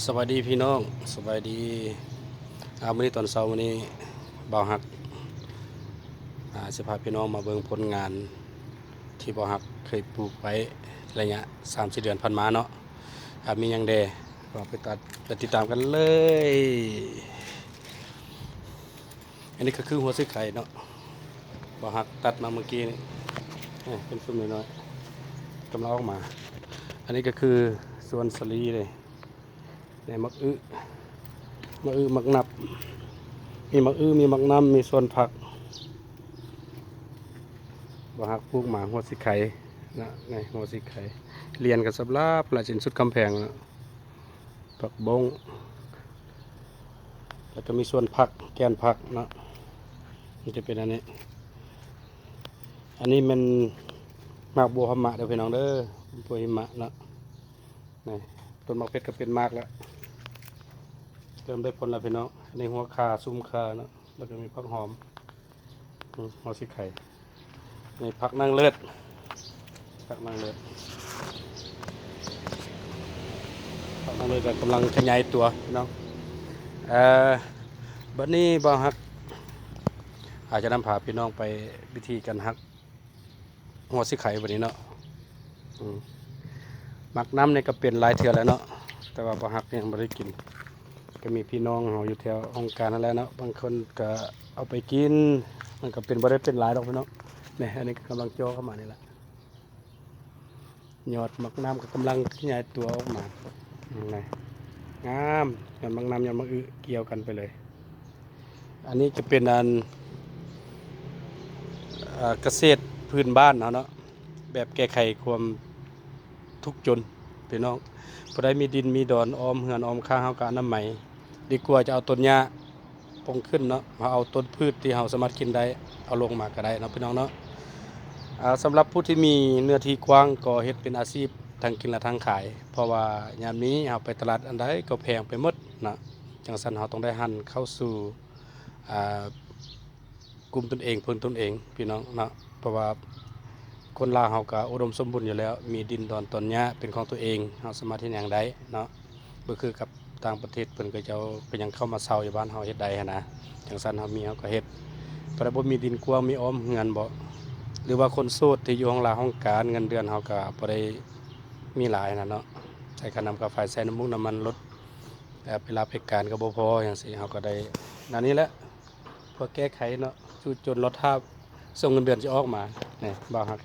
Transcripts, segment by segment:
ສະບາຍດີພີ່ນ້ອງ ສະບາຍດີ. ອ່າ ມື້ນີ້ຕອນເຊົ້າ ມື້ນີ້ບ່າວຮັກ ອ່າ ຊິພາພີ່ນ້ອງມາເບິ່ງຜົນງານທີ່ບ່າວຮັກເຄີຍປູກໄວ້ໄລຍະສາມສີ່ເດືອນຜ່ານມາເນາະ. ອ່າ ມີຫຍັງແດ່ ເຮົາໄປຕັດ ໄປຕິດຕາມກັນເລີຍ. ອັນນີ້ກໍຄືຫົວສີໄຄເນາະ ບ່າວຮັກຕັດມາເມື່ອກີ້ນີ້ ເອີ ເປັນຊຸມນ້ອຍໆ ກຳລັງອອກມາ. ອັນນີ້ກໍຄືສວນສາລີເດ້ ໃນໝາກອຶ ໝາກອຶ ໝາກນັບ ມີໝາກອຶ ມີໝາກນ້ຳ ມີສວນຜັກ. ບ່າວຮັກປູກມາຫົວສີໄຄນະ ໃນຫົວສີໄຄ ລຽນກັນສັບລາບລະ ເຊັ່ນສຸດກຳແພງນະ. ຜັກບົ້ງ ແລ້ວກໍມີສວນຜັກ ແກ່ນຜັກເນາະ ມັນຈະເປັນອັນນີ້. ອັນນີ້ແມ່ນໝາກບົວຫິມະເດີພີ່ນ້ອງເດີ ບົວຫິມະເນາະ. ນີ້ ຕົ້ນໝາກເຜັດກໍເປັນໝາກແລ້ວ ເລີ່ມໄດ້ຜົນແລ້ວພີ່ນ້ອງ. ອັນນີ້ຫົວຂ່າ ຊຸມຂ່າເນາະ ແລ້ວກໍມີຜັກຫອມ ອືມ ຫົວສີໄຄ. ນີ້ຜັກນາງເລີດ ຜັກນາງເລີດ ຜັກນາງເລີດກໍກຳລັງຂະຫຍາຍຕົວເນາະ. ເອີ ບັດນີ້ບ່າວຮັກອາດຈະນຳພາພີ່ນ້ອງໄປວິທີການຫັກ ຫົວສີໄຄບັດນີ້ເນາະ. ອືມ ໝາກນ້ຳນີ້ກໍເປັນຫຼາຍເທື່ອແລ້ວເນາະ ແຕ່ວ່າບ່າວຮັກຍັງບໍ່ໄດ້ກິນ. ກໍມີພີ່ນ້ອງເຮົາຢູ່ແຖວຫ້ອງການຫັ້ນແຫຼະເນາະ ບາງຄົນກໍເອົາໄປກິນ ມັນກໍເປັນ ບໍ່ໄດ້ເປັນຫຼາຍດອກພີ່ນ້ອງ. ນີ້ ອັນນີ້ກໍກຳລັງເຈາະເຂົ້າມານີ້ລະ ຍອດໝາກນ້ຳກໍກຳລັງຂະຫຍາຍຕົວອອກມາ. ອືມ ນີ້ ງາມ ຍອດໝາກນ້ຳ ຍອດໝາກອຶກ່ຽວກັນໄປເລີຍ. ອັນນີ້ຈະເປັນອັນ ເອີ ກະເສດພື້ນບ້ານເຮົາເນາະ ແບບແກ້ໄຂຄວາມທຸກຈົນພີ່ນ້ອງ. ຜູ້ໃດມີດິນມີດອນອ້ອມເຮືອນອ້ອມຂ້າງ ເຮົາກໍອະນາໄມ ດີກວ່າຈະເອົາຕົ້ນຫຍ້າປົງຂຶ້ນເນາະ. ເຮົາເອົາຕົ້ນພືດທີ່ເຮົາສາມາດກິນໄດ້ ເອົາລົງມາກໍໄດ້ເນາະພີ່ນ້ອງເນາະ. ອ່າ ສຳລັບຜູ້ທີ່ມີເນື້ອທີ່ກວ້າງກໍເຮັດເປັນອາຊີບທັງກິນ ແລະ ທັງຂາຍ ເພາະວ່າຍາມນີ້ເຮົາໄປຕະຫຼາດອັນໃດກໍແພງໄປໝົດເນາະ. ຈັ່ງຊັ້ນເຮົາຕ້ອງໄດ້ຫັນເຂົ້າສູ່ ອ່າ ກຸ້ມຕົນເອງ ເພິ່ງຕົນເອງພີ່ນ້ອງເນາະ. ເພາະວ່າຄົນລາວເຮົາກໍອຸດົມສົມບູນຢູ່ແລ້ວ ມີດິນດອນຕອນຫຍ້າເປັນຂອງຕົວເອງ ເຮົາສາມາດເຮັດຫຍັງໄດ້ເນາະ. ບໍ່ຄືກັບຕ່າງປະເທດ ເພິ່ນກໍເຈົ້າກໍຍັງເຂົ້າມາເຊົ່າຢູ່ບ້ານເຮົາເຮັດໄດ້ຫັ້ນນະ. ຈັ່ງຊັ້ນເຮົາມີເຮົາກໍເຮັດ. ຜູ້ໃດບໍ່ມີດິນກວ້າງ ມີອ້ອມເຮືອນບໍ ຫຼືວ່າຄົນໂສດທີ່ຢູ່ຫ້ອງລາຫ້ອງການ ເງິນເດືອນເຮົາກໍບໍ່ໄດ້ມີຫຼາຍຫັ້ນນະເນາະ ໃຊ້ຄ່ານ້ຳຄ່າໄຟ ໃຊ້ນ້ຳມູກນ້ຳມັນລົດ ແລ້ວໄປລາໄປການກໍບໍ່ພໍຈັ່ງຊີ້ ເຮົາກໍໄດ້ອັນນີ້ແຫຼະ ເພື່ອແກ້ໄຂເນາະ ສູ້ຈົນລໍຖ້າສົ່ງເງິນເດືອນຊິອອກມາ. ນີ້ ບ່າວຮັກ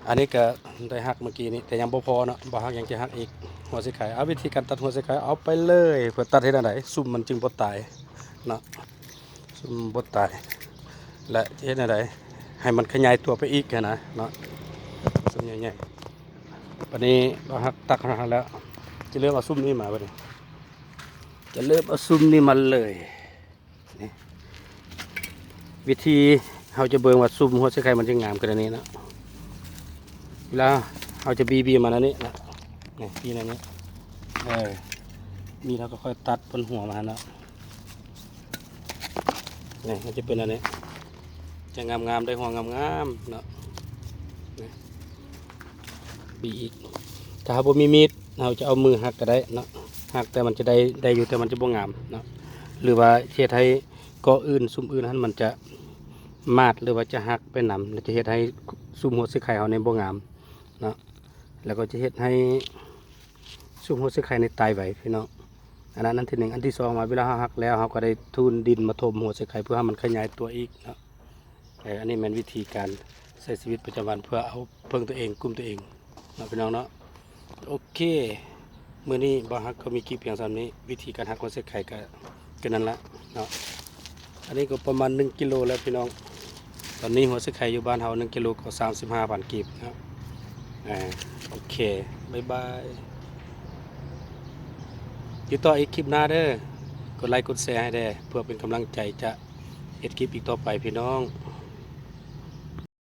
ອັນນີ້ກໍໄດ້ຫັກເມື່ອກີ້ນີ້ ແຕ່ຍັງບໍ່ພໍເນາະ ບ່າວຮັກຍັງຈະຫັກອີກ ຫົວສີໄຄ. ເອົາ ວິທີການຕັດຫົວສີໄຄ ເອົາໄປເລີຍ ເພື່ອຕັດເຮັດແນວໃດຊຸມມັນຈຶ່ງບໍ່ຕາຍເນາະ ຊຸມບໍ່ຕາຍ ແລະ ຈະເຮັດແນວໃດໃຫ້ມັນຂະຫຍາຍຕົວໄປອີກຫັ້ນນະເນາະ ຊຸມໃຫຍ່ໆ. ບັດນີ້ບ່າວຮັກຕັດຫັ້ນແລ້ວ ຈະເລີ່ມເອົາຊຸມນີ້ມາ ບັດນີ້ຈະເລີ່ມເອົາຊຸມນີ້ມາເລີຍ. ນີ້ ວິທີເຮົາຈະເບິ່ງວ່າຊຸມຫົວສີໄຄມັນຈະງາມຂະໜາດນີ້ເນາະ ເວລາເຮົາຈະບີໆມາແນວນີ້ນະ ນີ້ ບີແນວນີ້ ເອີ ບີແລ້ວກໍຄ່ອຍຕັດເປັນຫົວມາເນາະ. ນີ້ ມັນຈະເປັນອັນນີ້ ຈະງາມໆ ໄດ້ຫົວງາມໆເນາະ. ນີ້ ບີອີກ ຖ້າເຮົາບໍ່ມີມີດ ເຮົາຈະເອົາມືຫັກກໍໄດ້ເນາະ ຫັກແຕ່ມັນຈະໄດ້ ໄດ້ຢູ່ ແຕ່ມັນຈະບໍ່ງາມເນາະ. ຫຼືວ່າເຮັດໃຫ້ກໍອື່ນ ຊຸມອື່ນຫັ້ນມັນຈະມາດ ຫຼືວ່າຈະຫັກໄປນຳ ແລ້ວຈະເຮັດໃຫ້ຊຸມຫົວສີໄຄເຮົານີ້ບໍ່ງາມເນາະ ແລ້ວກໍຈະເຮັດໃຫ້ຊຸມຫົວສີໄຄນີ້ຕາຍໄວພີ່ນ້ອງ. ອັນນັ້ນອັນທີໜຶ່ງ. ອັນທີສອງມາ ເວລາເຮົາຫັກແລ້ວ ເຮົາກໍໄດ້ທູນດິນມາຖົມຫົວສີໄຄ ເພື່ອໃຫ້ມັນຂະຫຍາຍຕົວອີກເນາະ. ເອີ ອັນນີ້ແມ່ນວິທີການໃຊ້ຊີວິດປະຈຳວັນ ເພື່ອເອົາເພິ່ງຕົວເອງ ກຸ້ມຕົວເອງເນາະ ພີ່ນ້ອງເນາະ. ໂອເຄ ມື້ນີ້ບ່າວຮັກກໍມີຄລິບພຽງສ່ຳນີ້ ວິທີການຫັກຫົວສີໄຄກໍ ກໍນັ້ນລະເນາະ. ອັນນີ້ກໍປະມານໜຶ່ງກິໂລແລ້ວພີ່ນ້ອງ. ຕອນນີ້ຫົວສີໄຄຢູ່ບ້ານເຮົາໜຶ່ງກິໂລກໍສາມສິບຫ້າພັນກີບເນາະ. ອ່າ ໂອເຄ ບາຍບາຍ. ຕິດຕໍ່ອີກຄລິບໜ້າເດີ. ກົດໄລກົດແຊໃຫ້ແດ່ ເພື່ອເປັນກຳລັງໃຈຈະເຮັດຄລິບອີກຕໍ່ໄປພີ່ນ້ອງ.